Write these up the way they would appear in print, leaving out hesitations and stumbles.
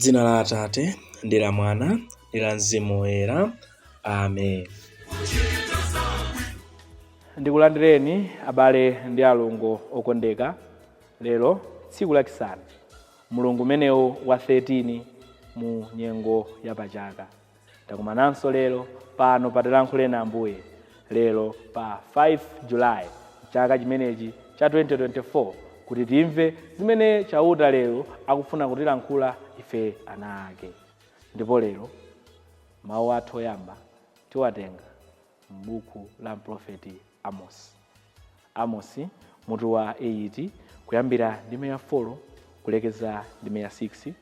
Dzina la Atate ndi la Mwana ndi la Mzimu Woyera. Amen. Ndikulandireni abale ndi alongo okondeka lero tsiku lachisanu, mulungu umenewu wa 13 mu nyengo yapachaka. Takumananso lero pano pa Tilankhuleni Ambuye, lero pa 5 Julayi chaka chimenechi cha 2024, kuti timve zimene Chauta lero akufuna kutilankhula ife ana ake. Ndipo lero mawu athu oyamba tiwatenga m'buku la mprofeti Amosi. Amosi mutu wa 8 kuyambira ndime ya 4 kulekeza ndime ya 6,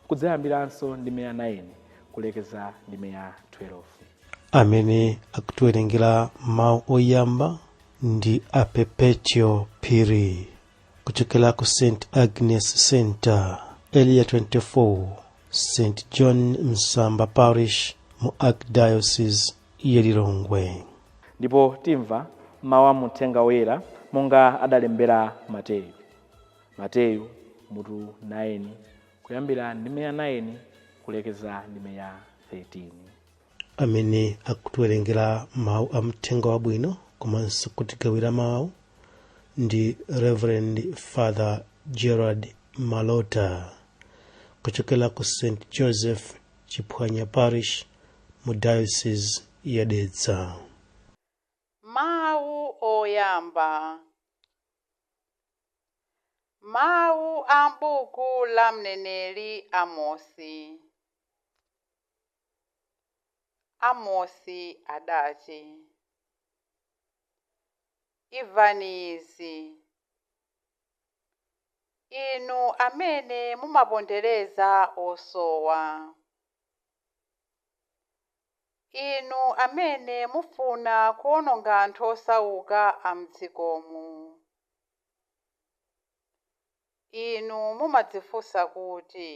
kudzayambiranso ndime ya 9 kulekeza ndime ya 12. Amene akutiwerengera mawu oyamba ndi a Perpetual Phiri kuchokera ku St Agnes Center, Area 24, St John Msamba Parish mu Archdiocese ya Lilongwe. Ndipo timva mawu a muthenga woyera monga adalembera Mateyu. Mateyu mutu 9 kuyambira ndime ya 9 kulekeza ndime ya 13. Amene akutiwerengera mawu a mthenga wabwino komanso kutigawira mawu ndi Reverend Father Gerard Malota kuchokera ku St Joseph Chiphwanya Parish mu Diocese ya Dedza. Mawu oyamba. Mawu a m'buku la mneneri Amosi. Amosi adati, imvani izi, inu amene mumapondereza osowa, inu amene mufuna kuwononga anthu osauka a m'dzikomu. Inu mumadzifunsa kuti,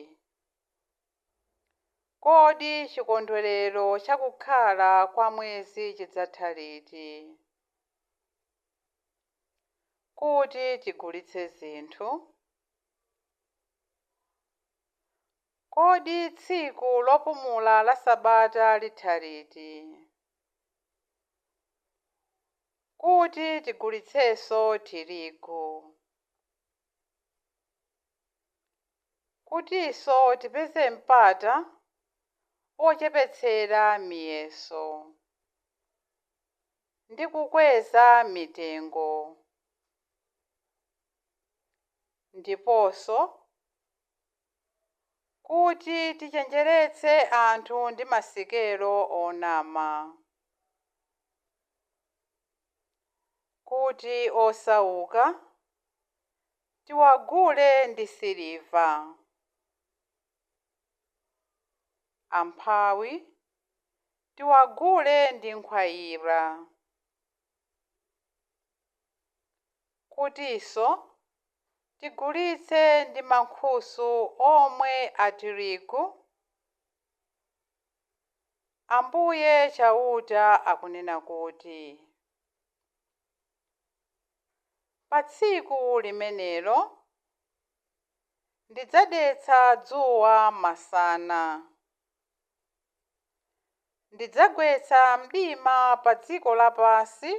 kodi chikondwerero chakukhala kwa mwezi chidzatha liti, kuti tigulitse zinthu? Kodi tsiku lopumula la Sabata litha liti, kuti tigulitsenso tirigu, kutinso tipeze mpata wochepetsera miyeso ndi kukweza mitengo, ndiponso kuti tichenjeretse anthu ndi masikelo onama, kuti osauka tiwagule ndi siliva, amphawi tiwagule ndi nkhwayira, kutinso tigulitse ndi mankhusu omwe a tirigu? Ambuye Chauta akunena kuti, pa tsiku limenelo ndidzadetsa dzuwa masana, ndidzagwetsa mdima pa dziko lapansi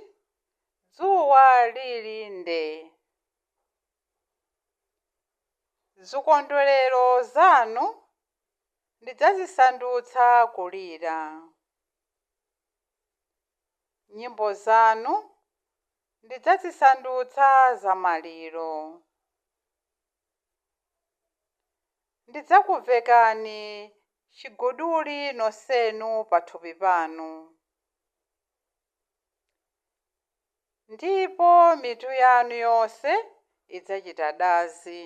dzuwa lili nde. Zikondwerero zanu ndidzazisandutsa kulira, nyimbo zanu ndidzazisandutsa zamaliro. Ndidzakuvekani chiguduli nonsenu pathupi panu, ndipo mitu yanu yonse idzachita dazi.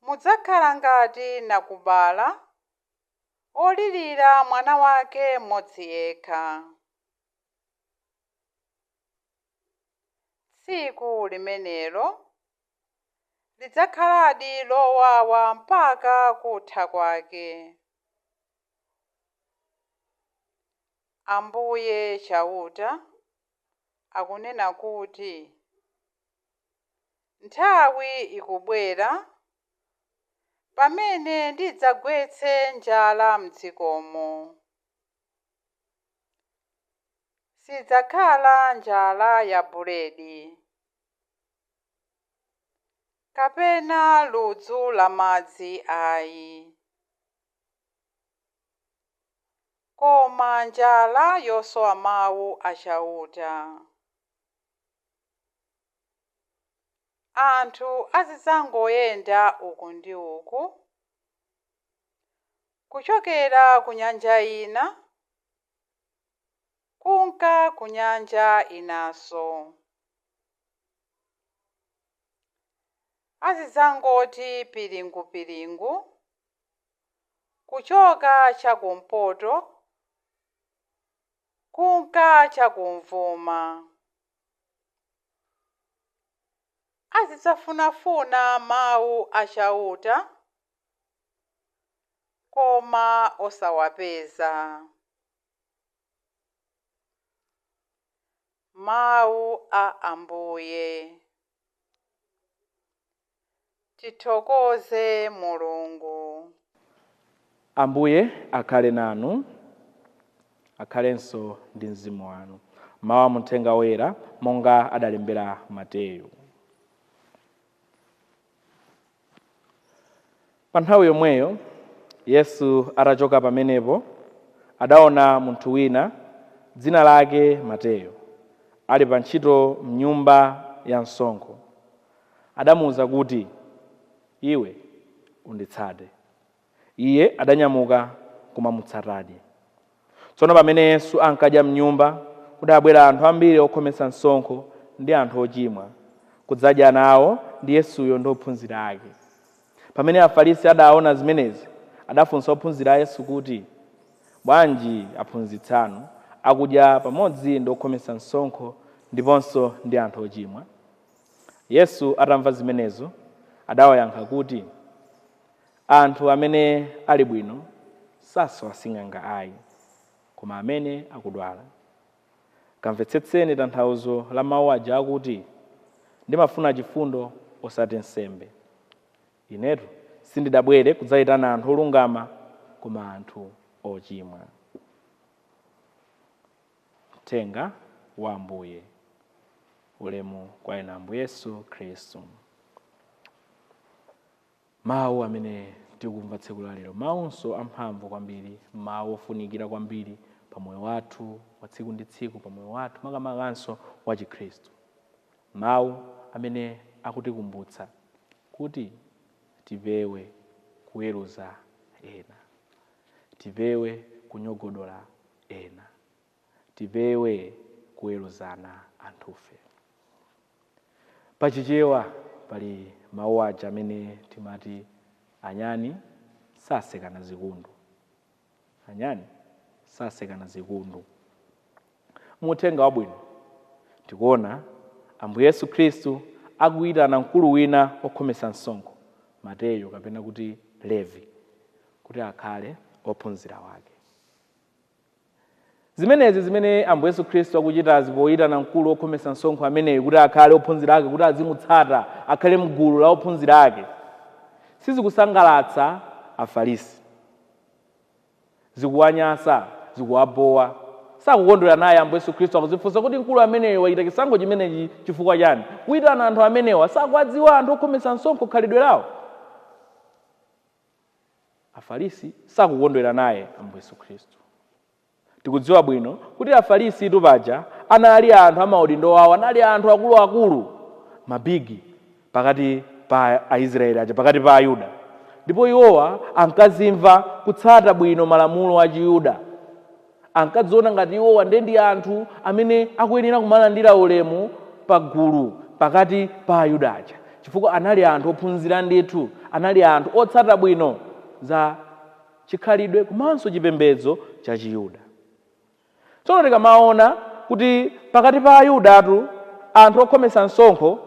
Mudzakhala ngati nakubala olirira mwana wake mmodzi yekha. Tsiku limenelo lidzakhaladi lowawa mpaka kutha kwake. Ambuye Chauta akunena kuti, nthawi ikubwera Pamene ndidzagwetse njala m'dzikomo. Sidzakhala njala ya buledi, kapena ludzu la madzi ayi, koma njala yosowa mawu a Chauta. Anthu azidzangoyenda uku ndi uku, kuchokera ku nyanja ina kunka ku nyanja inanso. Azidzangoti piringupiringu, kuchoka chakumpoto kunka chakumvuma. Azidzafunafuna mawu a Chauta, koma osawapeza. Mawu a Ambuye. Tithokoze Mulungu. Ambuye akhale nanu, akhalenso ndi mzimu wanu. Mawu a Mthenga Woyera monga adalembera Mateyu. Pa nthawi yomweyo Yesu atachoka pamenepo, adaona munthu wina, dzina lake Mateyo, ali pa ntchito m'nyumba ya msonkho. Adamuuza kuti, Iwe unditsate. Iye adanyamuka kumamutsatadi. Tsono pamene Yesu ankadya m'nyumba, kudabwera anthu ambiri okhometsa msonkho ndi anthu ochimwa, kudzadya nawo ndi Yesuyo ndi ophunzira ake. Pamene Afarisi adaona zimenezi, adafunsa ophunzira a Yesu kuti, Bwanji aphunzitsi anu akudya pamodzi ndi okhometsa msonkho ndiponso ndi anthu ochimwa? Yesu atamva zimenezo, adawayankha kuti, Anthu amene ali bwino sasowa sing'anga ai, koma amene akudwala. Kamvetsetseni tanthauzo la mau aja akuti, Ndimafuna chifundo osati nsembe. Inetu sindidabwere kudzaitana anthu olungama, koma anthu ochimwa. Mthenga wa Ambuye. Ulemu kwa inu Ambuye Yesu Khristu. Mawu amene tikumva tsiku la lero, mawunso amphamvu kwambiri, mawu ofunikira kwambiri pa moyo wathu wa tsiku ndi tsiku, pa moyo wathu makamakanso wa Chikhristu. Mawu amene akutikumbutsa kuti tipewe kuweruza ena, tipewe kunyogodola ena, tipewe kuweruzana anthufe. Pachichewa pali mawu aja amene timati anyani sasekana zikundu. Anyani sasekana zikundu. Mu Uthenga Wabwino tikuona Ambuye Yesu Khristu akuyitana mkulu wina okhometsa msonkho, Mateyu kapena kuti Levi, kuti akhale ophunzira wake. Zimenezi zimene Ambuye Yesu Khristu akuchitazi poyitana mkulu wokhometsa msonkho ameneyu kuti akhale ophunzira ake, kuti azimutsata, akhale mgulu la ophunzira ake, sizikusangalatsa Afarisi. Zikuwanyasa, zikuwabowa. Sakukondwera naye Ambuye Yesu Khristu, akuzifunsa kuti mkulu ameneyu wachita chisankho chimenechi chifukwa chani? Kuyitana anthu amenewa, sakuwadziwa anthu okhometsa msonkho khalidwe lawo. Afarisi sakukondwera naye Ambuye Yesu Khristu. Tikudziwa bwino kuti Afarisitu paja anali anthu amaudindo awo, anali anthu akuluakulu, mabigi pakati pa Aisraeli aja, pakati pa Ayuda. Ndipo iwowa ankazimva kutsata bwino malamulo a Chiyuda. Ankadziona ngati iwowa ndiye ndi anthu amene akuyenera kumalandira ulemu pagulu pakati pa Ayuda aja, chifukwa anali anthu ophunzira ndithu, anali anthu otsata bwino za chikhalidwe komanso chipembedzo cha Chiyuda. Tsono tikamaona kuti pakati pa Ayudatu anthu okhometsa msonkho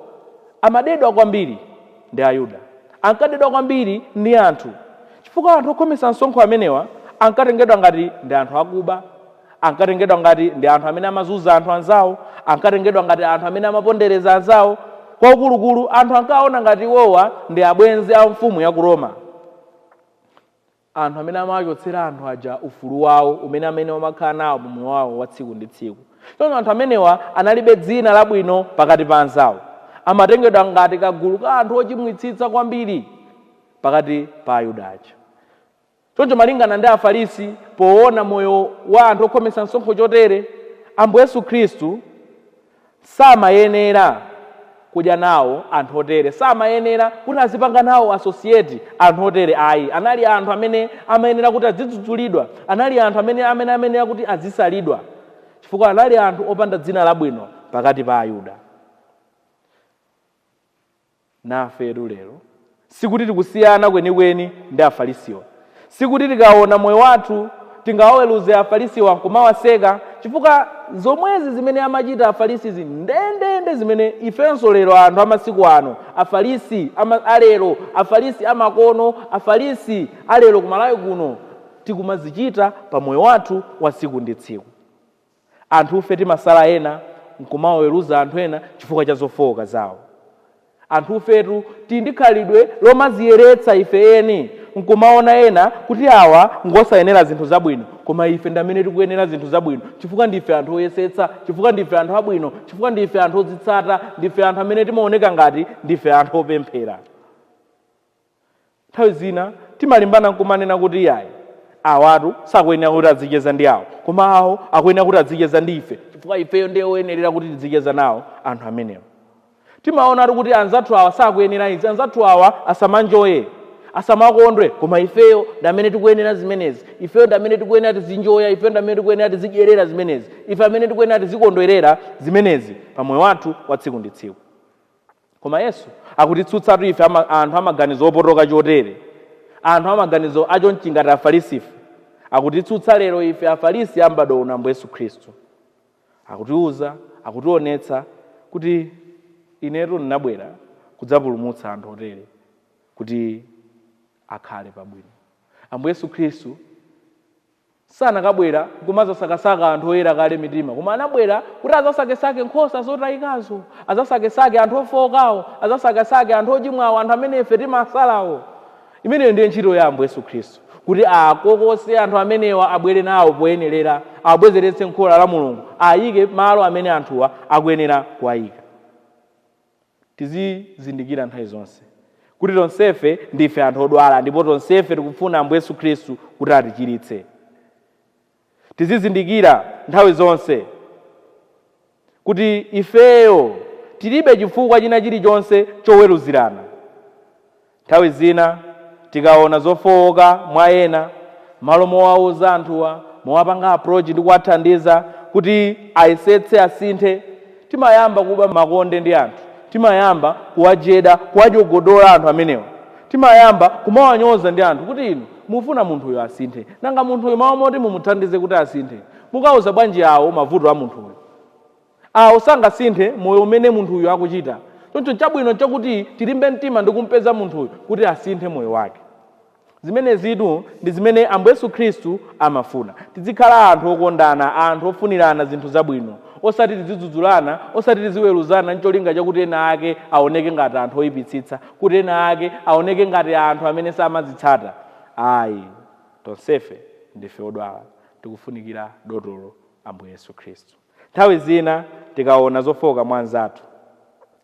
amadedwa kwambiri ndi Ayuda, ankadedwa kwambiri ndi anthu, chifukwa anthu okhometsa msonkho amenewa ankatengedwa ngati ndi anthu akuba, ankatengedwa ngati ndi anthu amene amazunza anthu anzawo, ankatengedwa ngati anthu amene amapondereza anzawo. Kwakukulukulu anthu ankaona ngati iwowa ndi abwenzi a mfumu ya ku Roma. Anthu amene amawachotsera anthu aja ufulu wawo umene amene amakhala nawo pamoyo wawo wa tsiku ndi tsiku. Tsono anthu amenewa analibe dzina labwino pakati pa anzawo. Amatengedwa ngati kagulu ka anthu ochimwitsitsa kwambiri pakati pa Ayuda aja. Choncho malingana ndi Afarisi, poona moyo wa anthu okhometsa msonkho chotere, Ambuye Yesu Khristu samayenera kudya nawo anthu otere, samayenera kuti azipanga nawo associate anthu otere ayi. Anali anthu amene amayenera kuti azidzudzulidwa, anali anthu amene amayenera kuti azisalidwa, chifukwa anali anthu opanda dzina labwino pakati pa Ayuda. Nafetu lero sikuti tikusiyana kwenikweni ndi Afarisiwa. Sikuti tikaona moyo wathu tingawaweruze Afarisiwa nkumawaseka, chifukwa zomwezi zimene amachita Afarisizi ndendende zimene ifenso lero anthu amasiku ano, Afarisi alero, Afarisi amakono, Afarisi alero ku Malawi kuno tikumazichita pa moyo wathu wa tsiku ndi tsiku. Anthufe timasala ena nkumawaweruza anthu ena chifukwa cha zofooka zawo. Anthufetu tili ndi khalidwe lomadziyeretsa ife eni nkumaona ena kuti awa ngosayenera zinthu zabwino, koma ife ndi amene tikuyenera zinthu zabwino chifukwa ndife anthu oyesetsa, chifukwa ndife anthu abwino, chifukwa ndife anthu odzitsata, ndife anthu amene timaoneka ngati ndife anthu opemphera. Nthawi zina timalimbana nkumanena kuti iyayi, awatu sakuyenera kuti azicheza ndi awo, koma awo akuyenera kuti azicheza ndi ife chifukwa ifeyo ndiye oyenerera kuti tizicheza nawo anthu amenewo. Timaonatu kuti anzathu awa sakuyenera izi, anzathu awa asamanjoye, asamakondwe, koma ifeyo ndi amene tikuyenera zimenezi, ifeyo ndi amene tikuyenera tizinjoya, ifeyo ndi amene tikuyenera tizidyerera zimenezi, ife amene tikuyenera tizikondwerera zimenezi pa moyo wathu wa tsiku ndi tsiku. Koma Yesu akutitsutsatu ife anthu amaganizo opotoka chotere, anthu amaganizo achonchi ngati Afarisife. Akutitsutsa lero ife Afarisi a m'badwo uno Ambuye Yesu Khristu. Akutiuza, akutionetsa kuti inetu ndinabwera kudzapulumutsa anthu otere kuti akhale pabwino. Ambuye Yesu Khristu Sanakabwera nkumadzasakasaka anthu oyera kale mitima, koma anabwera kuti adzasakesake nkhosa zotayikazo, adzasakesake anthu ofookawo, adzasakesake anthu ochimwawo, anthu amene ife timasalawo. Imeneyo ndiye ntchito ya Ambuye Yesu Khristu, kuti akokose anthu amenewa abwere nawo poyenerera, awabwezeretse m'khola la Mulungu, ayike malo amene anthuwa akuyenera kuwayika. Tizizindikira nthawi zonse kuti tonsefe ndife anthu odwala ndipo tonsefe tikufuna Ambuye Yesu Khristu kuti atichiritse. Tizizindikira nthawi zonse kuti ifeyo tilibe chifukwa china chilichonse choweruzirana. Nthawi zina tikaona zofooka mwa ena, mmalo mowauza anthuwa, mowapanga approach ndi kuwathandiza kuti ayesetse asinthe, timayamba kuba makonde ndi anthu, timayamba kuwajeda, kuwajogodola anthu amenewa, timayamba kumawanyoza ndi anthu kuti inu mufuna munthuyo asinthe, nanga munthuyo mmalo moti mumuthandize kuti asinthe, mukauza bwanji awo mavuto a munthuyo? Awo sangasinthe moyo umene munthuyu akuchita. Choncho chabwino nchakuti tilimbe mtima ndi kumpeza munthuyu kuti asinthe moyo wake. Zimenezitu ndi zimene Ambuye Yesu Khristu amafuna. Tizikhala anthu okondana, anthu ofunirana zinthu zabwino, osati tizidzudzulana, osati tiziweruzana ncholinga chakuti ena ake aoneke ngati anthu oipitsitsa, kuti ena ake aoneke ngati anthu amene samadzitsata. Ayi, tonsefe ndife odwala, tikufunikira dotolo Ambuye Yesu Khristu. Nthawi zina tikaona zofooka mwa anzathu,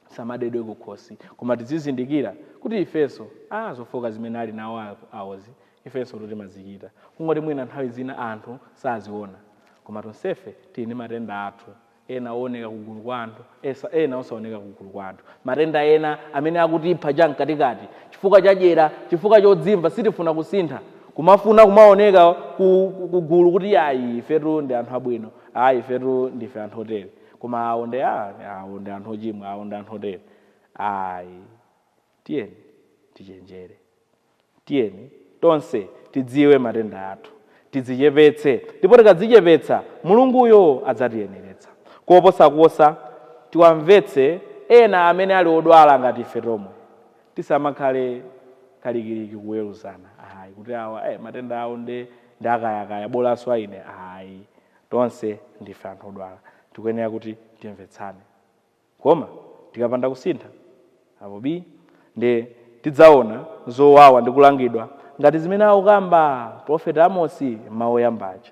tisamadedwe kukhosi, koma tizizindikira kuti ifenso, ah, zofooka zimene ali nawo awozi, ifensotu timazichita. Kungoti mwina nthawi zina anthu saziona. Koma tonsefe tili ndi matenda athu, ena ooneka kugulu kwa anthu, ena osaoneka kugulu kwa anthu. Matenda ena amene akutipha cham'katikati chifukwa cha dyera, chifukwa chodzimva, sitifuna kusintha. Kumafuna kumaoneka kugulu kuti ayi ifetu ndi anthu abwino, ayi ifetu ndife anthu otere, koma awo ndi awo ndi anthu ochimwa, awo ndi anthu otere. Ayi, tiyeni tichenjere, tiyeni tonse tidziwe matenda athu, tidzichepetse, ndipo tikadzichepetsa Mulunguyo adzatiyeneretsa. Koposaposa tiwamvetse ena amene ali odwala ngati ife tomwe. Tisamakhale kalikiliki kuweruzana ayi kuti awa matenda awo nde ndi akayakaya bolanso a ine ayi. Tonse ndife anthu odwala tikuyenera kuti timvetsane. Koma tikapanda kusintha apo bii nde tidzaona zowawa ndi kulangidwa Ngati zimene akukamba Profeti Amosi mawu oyamba aja,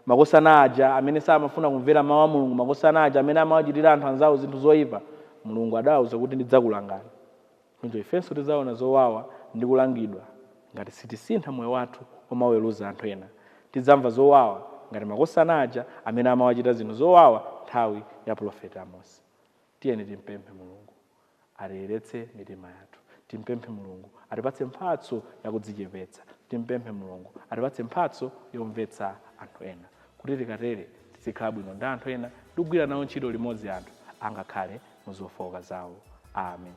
makosana aja amene samafuna kumvera mawu a Mulungu, makosana aja amene amawachitira anthu anzawo zinthu zoyipa, Mulungu adawauza kuti ndidzakulangani. Choncho ifenso tidzaona zowawa ndi kulangidwa ngati sitisintha moyo wathu omaweruza anthu ena. Tidzamva zowawa ngati makosana aja amene amawachita zinthu zowawa nthawi ya Profeti Amosi. Tiyeni timpemphe Mulungu atiyeretse mitima yathu. Timpemphe Mulungu atipatse mphatso yakudzichepetsa. Timpemphe Mulungu atipatse mphatso yomvetsa anthu ena, kuti tikatere tizikhala bwino ndi anthu ena ndi kugwira nawo ntchito limodzi anthu angakhale mu zofowoka zawo. Amen.